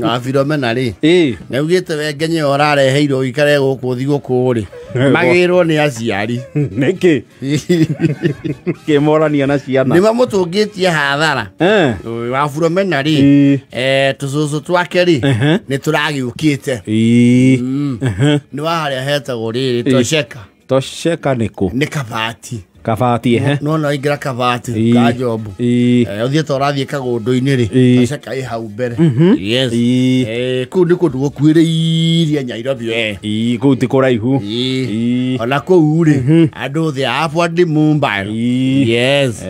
Afiromena rĩ nĩaugĩte we ngenye ĩyo ũrareheirwo ũikare gũkũ thigũkũ rĩ magĩrwo nĩ aciari nĩkĩ kĩmorania na ciana nĩ mamũtũngĩtie hathara Wafuromena rĩ tũcũcũ twake rĩ nĩ tũragĩũkĩte nĩ wa harĩa hetagwo rĩrĩ Tosheka. Tosheka nĩkũ? Nĩ Kabati. Kabati ehe. No no ingĩra Kabati ka Jobu. Ũthiĩte ũrathiĩ kagũndũ-inĩ rĩ Tosheka ĩ hau mbere. Yes. Kũu nĩ kũndũ gũkuhĩrĩirie Nairobi we. Kũu ti kũraihu. Ona kũu rĩ andũ othe a upward Mumbai. Yes.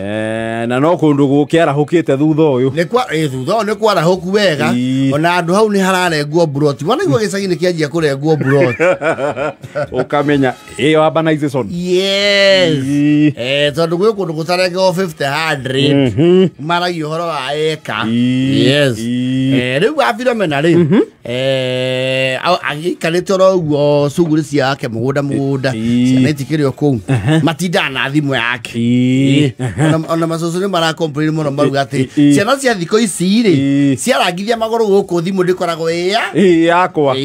Na no kũndũ gũkĩarahũkĩte thutha ũyũ. Nĩ kwa thutha ũyũ nĩ kwarahũku wega. Ona andũ hau nĩ hararengwo mburoti. Wanaigua gĩcagi nĩ kĩanjia kũrengwo mburoti. Ũkamenya ĩyo urbanization. Yes. Tondũ gwĩ kũndũ gũtarengagwo 50 maragia ũhoro wa eka. Yes. Rĩu Wafiromena rĩ agĩikarĩte oro ũguo cuguri ciake mũgũnda mũgũnda ciana itikĩrĩ o kũu matindaga na thimũ yake. Ona macũcũ nĩ mara complain mũno maruga atĩ ciana cia thikũ ici rĩ ciarangithia magũrũ gũkũ thimũ ndĩkoragwo ĩ yakwa.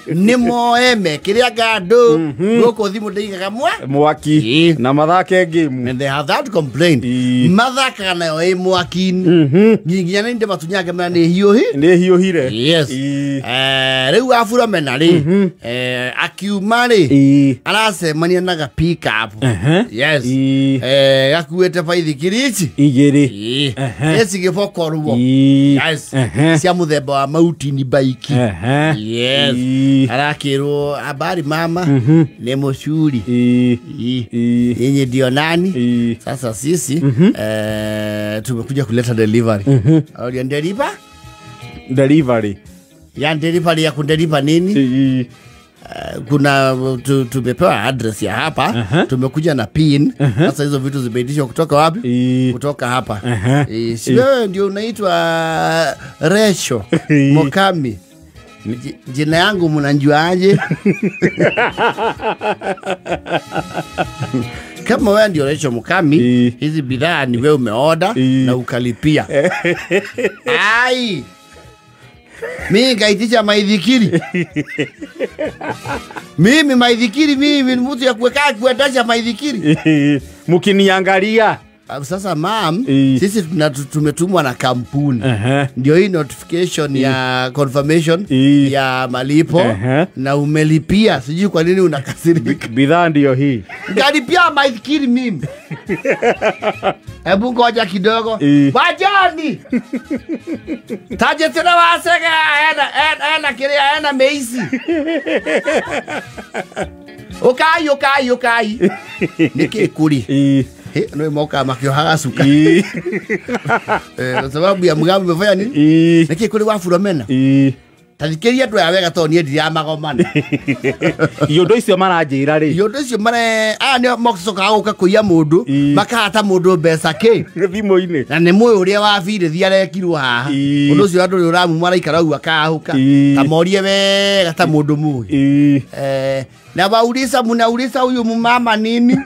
Nĩ moe mekĩre ngandũ gũkũ thimũ ndĩigaga mwaki na mathake game. And they have that complaint. Mathakaga nayo ĩ mwaki-inĩ nginya nĩ ndĩmatunyange mena nĩ hiũhi. Nĩ hiũhire. Yes. Rĩu Wafuromena rĩ akiuma rĩ aracemania na ga pick up. Yes. Gakuĩte baithikiri ici igĩrĩ. Ĩcigĩbokorwo. Yes. Cia mũthemba wa mountain bike. Yes. Arakĩrwo habari mama nĩ mũcuri. Nyinyi ndio nani? Sasa sisi tumekuja kuleta delivery. Au deliver? Delivery. Ya delivery ya kudeliver nini? Kuna tumepewa address ya hapa. Tumekuja na pin. Sasa hizo vitu zimeitishwa kutoka wapi? Kutoka hapa. Si wewe ndio unaitwa Resho Mokami? Jina yangu mnanjuaje? Kama wewe ndio Resho Mokami, hizi bidhaa ni wewe umeorder na ukalipia. Ai! Mimi ngaitisha maithikiri. Mimi maithikiri mimi ni mtu ya kuweka kuendesha maithikiri. Mkiniangalia. Sasa ma'am, sisi tumetumwa na kampuni. Ndio hii notification ya confirmation ya malipo na umelipia. Sijui kwa nini unakasirika. Bidhaa ndio hii. Ngalipia maithikiri mimi. Hebu ngoja kidogo. Wajani. Taje tena wasega ena kiria ena meisi. Okai okai okai. Niki kuri. No moka makiohaga suka. Kwa sababu ya mugambi umefanya nini? Niki kuri Wafuromena. Tathikĩria andũ aya wega tondũ niĩ ndiramagomana. Iondo icio maranjĩra rĩ. Iondo icio mare aya nĩo mocokaga gũka kũiya mũndũ makahata mũndũ mbeca kĩ thimũ-inĩ. Na nĩ mũĩ ũrĩa wabirĩthi arekirwo haha. Ũndũ ũcio andũ nĩ ũramuma araikara ũguo akahũka. Ta morie wega ta mũndũ mũĩ. Na wauliza mnauliza huyu mama nini?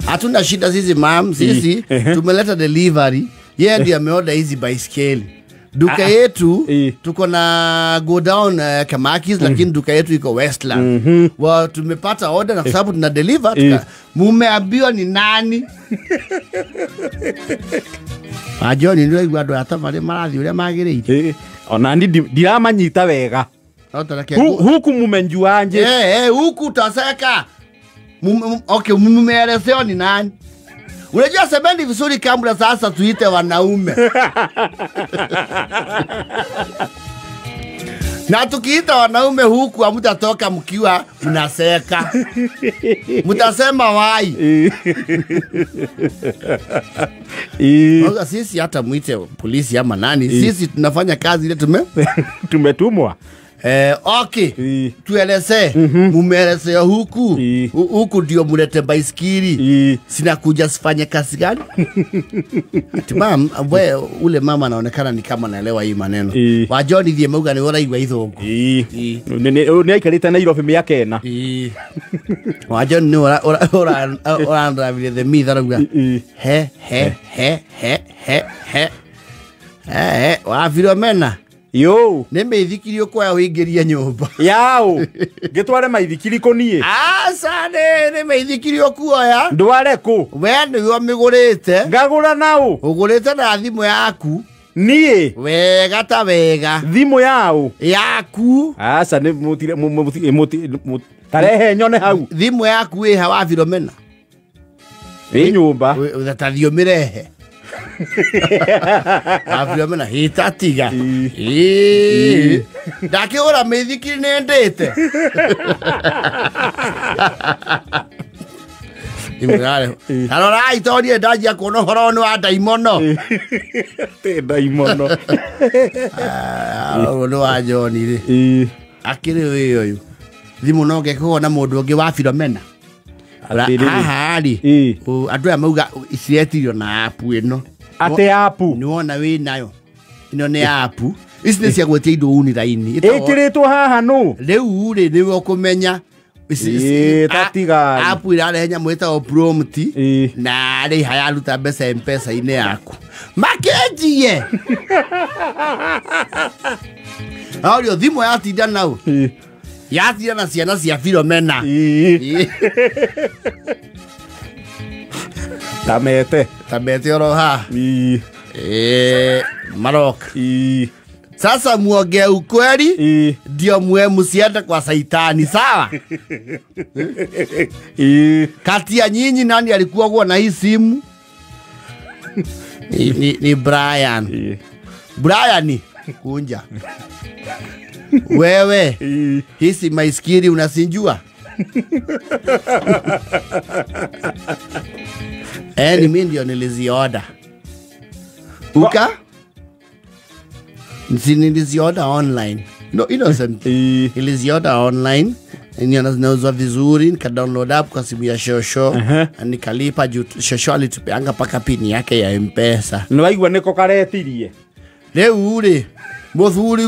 Hatuna shida sisi ma'am, sisi tumeleta delivery. Yeye ndiye ameorder hizi baiskeli. Duka yetu tuko na go down Kamakis, lakini duka yetu iko Westland. Wa tumepata order na sababu tuna deliver. Mumeambiwa ni nani? Ajoni ndio igwa andũ ata marĩ marathi ũrĩa magĩrĩire. Ona ndiramanyita wega. Huku mumenjuaje? Huku utaseka. Okay, mumeelezea ni nani? Unajua semeni vizuri kabla sasa tuite wanaume. Na tukiita wanaume huku hamtatoka mkiwa mnaseka. Mtasema wai. Sisi hata muite polisi ama nani, sisi tunafanya kazi ile tumetumwa. Okay. Tueleze. Mumeelezea huku. Huku ndio mulete baiskeli. Sina kuja sifanye kazi gani? Ati mam, we ule mama anaonekana ni kama anaelewa hii maneno. Wa John thie mauga ni ũraigua ithũngũ. Nĩ aikarĩte Nairobi mĩaka ĩna. Wa John nĩ ũrandravire the myth arauga. He he he he he he. Wa Filomena. Yo. Nĩ mĩithikiri ũkuoya ũingĩrie nyũmba. Yao. Ngĩtware maithikiri kũ niĩ? Aca nĩ mĩithikiri ũkuoya. Ndware kũ? We nĩwe ũmĩgũrĩte. Ngagũra naũ? Ũgũrĩte na thimũ yaku. Niĩ? Wega ta wega. Thimũ yaũ? Yaku. Aca nĩ mũtire tarehe nyone hau. Thimũ yaku ĩha wa Filomena? Ĩ nyũmba. Ta thiĩ ũmĩrehe. Filomena hĩtatiga. Ndakĩgũra mĩithikiri nĩ ndĩte. Tarorai tondũ niĩ ndanjia kuona ũhoro nĩ wa ndaimono. Tĩ ndaimono. Ũyũ nĩ wa John rĩ. Akĩrĩ wĩ ũyũ. Thimũ no ngekũgwo na mũndũ ũngĩ wa Filomena. Haha rĩ, andũ aya mauga ciretirio na app ĩno. Atĩ app? Nĩ wona wĩ nayo. Ĩno nĩ app. Ici nĩ cia gwĩtia indo online. Ĩkĩrĩtwo haha nũ? Rĩu rĩ nĩwe ũkũmenya. Tatiga. App irarehe nyamũ ĩtagwo prompt na rĩ hayaruta mbeca M-Pesa-inĩ yaku. Makĩnjie. Aurio thimũ yatinda nau. Yatinda na ciana cia Filomena. Tamete. Tamete oro ha. Maroka. Sasa muongee ukweli ndio muwe msiende kwa saitani, sawa? Kati ya nyinyi nani alikuwa na hii simu? Ni Brian. Brian kunja. Wewe hisi maiskiri unasinjua? Ni mimi ndio nilizioda. Uka? Nilizioda online. No, innocent. Nilizioda online. Ninauzwa vizuri, nika download app kwa simu ya shosho. Nikalipa juu shosho alitupeanga paka pini yake ya M-Pesa. Nĩwaigua nĩko karetirie. Rĩu rĩ, mũthuri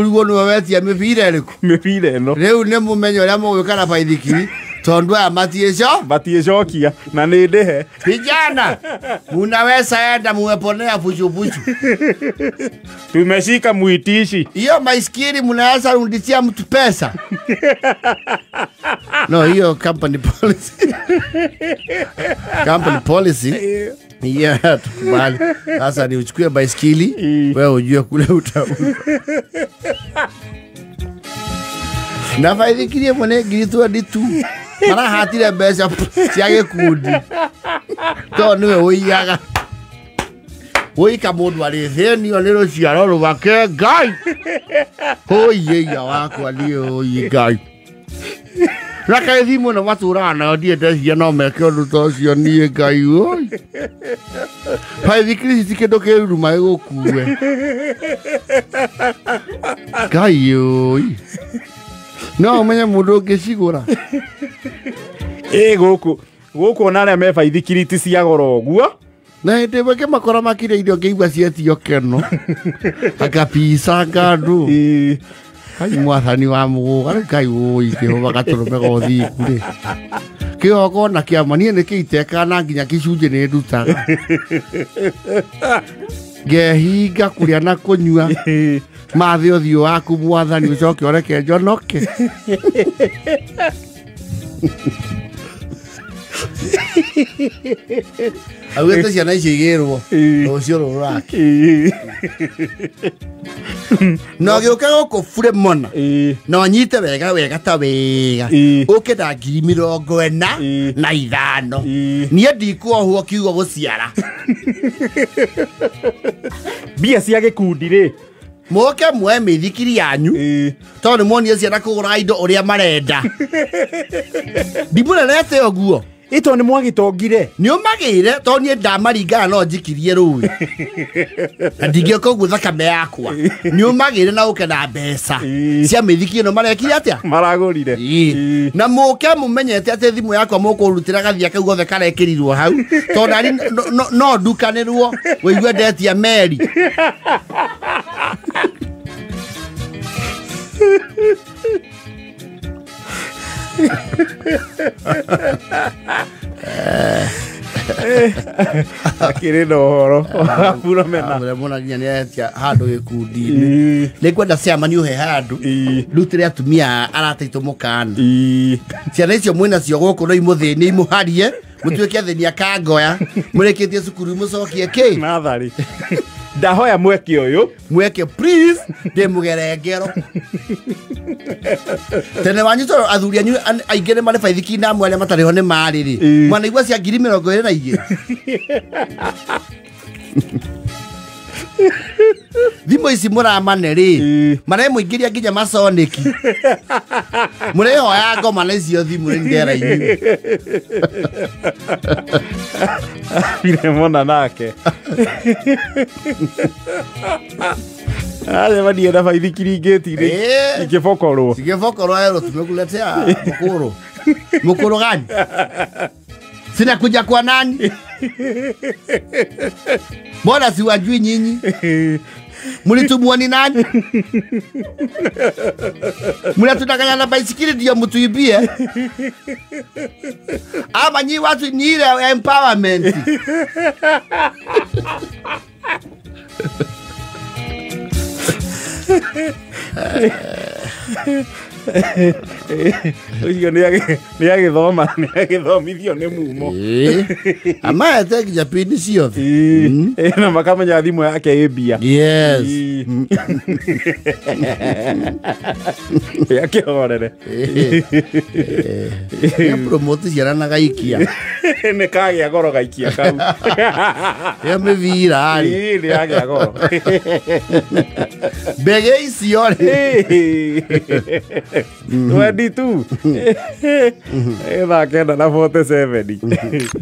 guo nĩwe wetia mĩbira ĩrĩkũ? Mĩbira ĩno. Rĩu nĩ mũmenye ũrĩa mũgwĩka na baithikiri. Tondu aya matiĩcokia na nĩ ndĩhe. Vijana munaweza enda mumeponea puchupuchu. Tumeshika muitishi. Hiyo maiskiri munaweza rudishia mtu pesa. No, hiyo company policy. Company policy. Yeah, tukubali. Sasa ni uchukue baiskeli, wewe ujue kule utauza. Na baithikirie mwene ngiri 22. Marahatire mbeca cia gĩkundi. To nĩwe ũiyaga. Ũika mũndũ arĩthĩnio nĩ rũciaro rwake Ngai. Ũiyeia wakwa niĩ ũi Ngai. Na kaĩ thimũ ĩno matũraga nayo ndiĩ ndeciria no meke ũndũ ta ũcio niĩ Ngai ũi. Baithikiri ici ti kĩndũ kĩruruma gĩgũkue. Ngai ũi. No umenye mũndũ ũngĩcigũra. Gũkũ gũkũ ona arĩa me baithikiri ti cia goro ũguo. Na hĩndĩ ĩmwe ngĩmakora makĩrĩa irio ngĩigua cietio keno. Akabisa ngandũ. Kai mwathani wa mũgũga rĩu Ngai ũi Jehova gatũrũme ga ũthingu rĩ. Kĩgongona kĩama niĩ nĩkĩitekaga na nginya kĩcunjĩ nĩ ndutaga. Ngehinga kũrĩa na kũnyua. Mathe ũthiũ waku mwathani ũcoke ũreke njonoke. Augĩte ciana icio igĩrwo rũciũ rũrũ rake. Na ũgĩũka gũkũ bure mona. Na ũnyite wega wega ta wega. Ũke na ngiri 45. Niĩ ndikuohwo kiugo gũciara. Mbia cia gĩkundi rĩ. Mũke muoe mĩithikiri yanyu. Tondũ nĩ muonire ciana kũgũra indo ũrĩa marenda. Ndimũrerete ũguo. Ito nĩ mwagĩtongire. Nĩ ũmagĩire tondũ niĩ ndamaringana no njikirie rũĩ. Na ndingĩũka ũguo thakame yakwa. Nĩ ũmagĩire na ũke na mbeca cia mĩithikiri ĩno marekire atĩa? Maragũrire. Na mũke mũmenyete atĩ thimũ yakwa mũkũrutĩra gathia kau gothe karekĩrirwo hau. Tondũ nani no ndukanĩrwo ũigue ndetia meri. Akĩrĩ na ũhoro Philomena. Mona nginya nĩaretia handũ gĩkundi-inĩ. Nĩngwenda ciama ũhe handũ rutĩre atumia arata aitũ mũkana. Ciana icio mwĩnacio gũkũ no imũthĩnie imũharie mũtuĩke athĩni akangoya mũrĩkĩtie cukuru mũcokie kĩ Natharĩ. Ndahoya mweke ũyũ. Mweke please ndĩ mũgere ngero. Tene wanyu tondũ athuri anyu aingĩ nĩ marĩ baithikiri na amwe arĩa matarĩ ho nĩ marĩ rĩ. Mwanaigua cia 22,000. Thimũ ici mũramane rĩ maremũingĩria nginya masoniki. Mũrehoya ngoma na icio thimũ nĩ ndera inyuĩ. Philomena nake. Acemanie na baithikiri ngĩti-inĩ ikĩbokorwo. Ikĩbokorwo erwo tumekuletea mukuru. Mukuru gani? Sina kuja kwa nani? Mbona siwajui nyinyi? Mlitumwa ni nani? Mnatudanganya na baisikeli ndio mtuibie? Ama nyi watu ni ile empowerment. Ũcio nĩ agĩthoma nĩ agĩthomithio nĩ mumo. Amaete nginya pini ciothe. Na makamenya thimũ yake ĩ mbia. Yes. Akĩhorere. Nĩ promote ciana na gaikia. Nĩ kagĩa goro gaikia kau. Ya mĩbira rĩ. Nĩ yagĩa goro. Mbege icio rĩ. 22. 9:47.